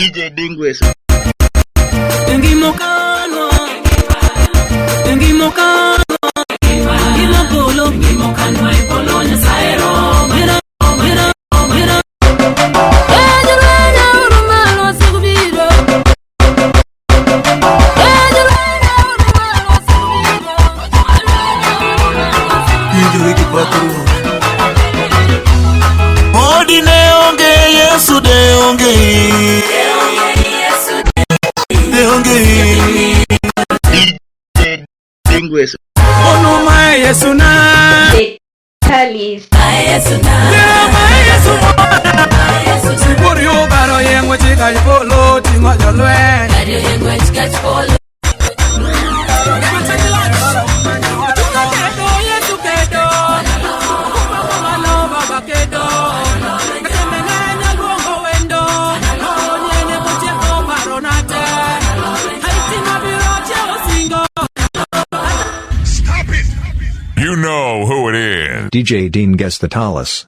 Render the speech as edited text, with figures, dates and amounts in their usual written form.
DJ Dingwes. Odi ne onge Yesu de onge de onge. DJ Dingwes. Ono mae Yesu na. Talis. Siburi obaro yengwe chika polo tingo jolweny. Kedo Yesu kedo. Malo baba kedo. Katembe nyaluongo wendo. Onyene motieko paro nate. Haiti mabiro chiewo singo. You know who it is. DJ Dean gets the Talis.